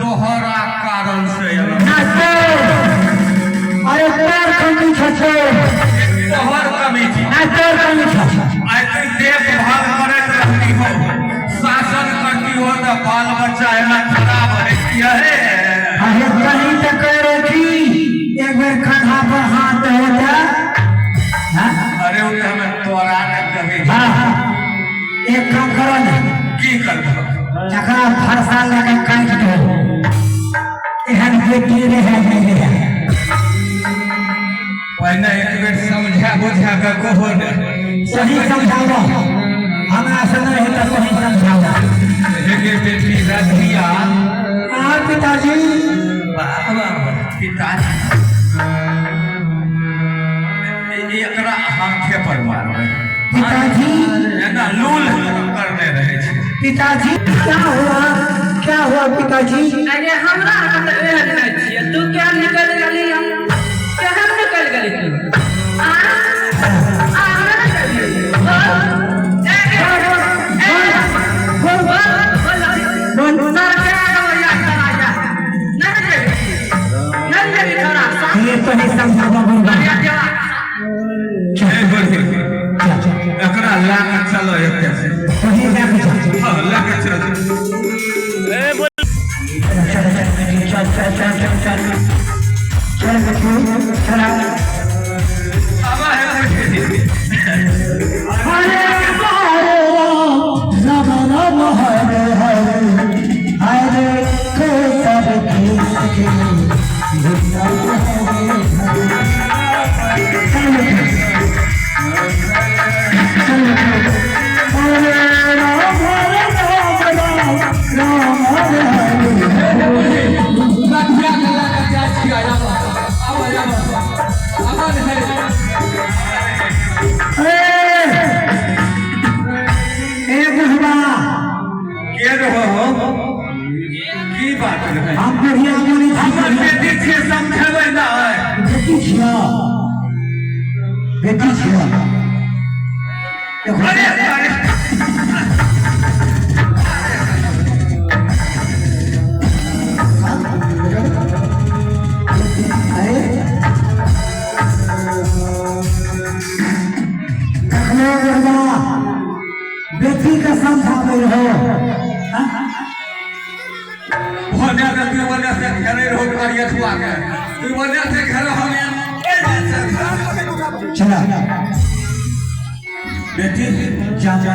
तोहरा कारण से एलहुँ। अरे तोर कमी छौ। तोहर कमी छी। ना, तोर कमी छौ। आइ तू देखभाल करैत रहती हो, शासन करती हो, तऽ बाल बच्चा एना खराब होइतियै? अरे कहीं तऽ कह की एक बेर कंधा पर हाथ होता। हाँ? अरे, ओ तऽ हमे तोरा ने कहै छी। हाँ, एक काम करो ने। की करबो? एकरा फरसा लगा काटि दो। एहन बेटी रहे नहीं रहे। पहिने एक बेर समझा बुझा कऽ कहो ने। सही समझाओ, हमरा से नहीं है तो सही समझाओ। हे गे बेटी रधिया। हाँ पिताजी। वाह वाह वाह, पिताजी, एकरा हाथे पर मारबै। पिताजी। एना लूल करने रहै छै। पिताजी, क्या हुआ, क्या हुआ पिताजी? अरे, हमरा तऽ एहन नहि छियै। तू क्या निकलि गेली? केहन निकलि गेली तू? आ आ हमरा नहि गेली। बोल, ए, ए, बोल, बोल, बोल। सरकार या या नहीं गेली, नहीं गेली थोड़ा सा। ये तो नहीं समझाओ बुढ़वा। हे बूढ़ी, एकरा लए कऽ चलो एतऽ से। वही लेके चल। हाँ, लए कऽ चल। चल चल चल चल चल चल चल चल बेटी, चल। आबा हे बूढ़ी। हरे हरे राम राम राम हरे हरे हरे कृष्ण कृष्ण हरे हरे। चल बेटी, चल बेटी। हरे राम हरे राम राम राम हरे हरे। रधिया के लए कऽ जाइ छियै। आबऽ, आबऽ, आबऽ, आबऽ ने हे। ए ए बुढ़वा। के रहो हो? की बात रहै? हम बढ़िया बोली। हमर बेटी छियै, समझेबै ने। बेटी छियो, बेटी छियो, देखो। अरे अरे। अरे, देखलो बुढ़वा, बेटी के समझाबै रहो, हाँ? होने के तू ओने से घेरे रहो करियठुआ के, तू ओने से घेरे, हम एने से घेरे। चला। बेटी। जा जा।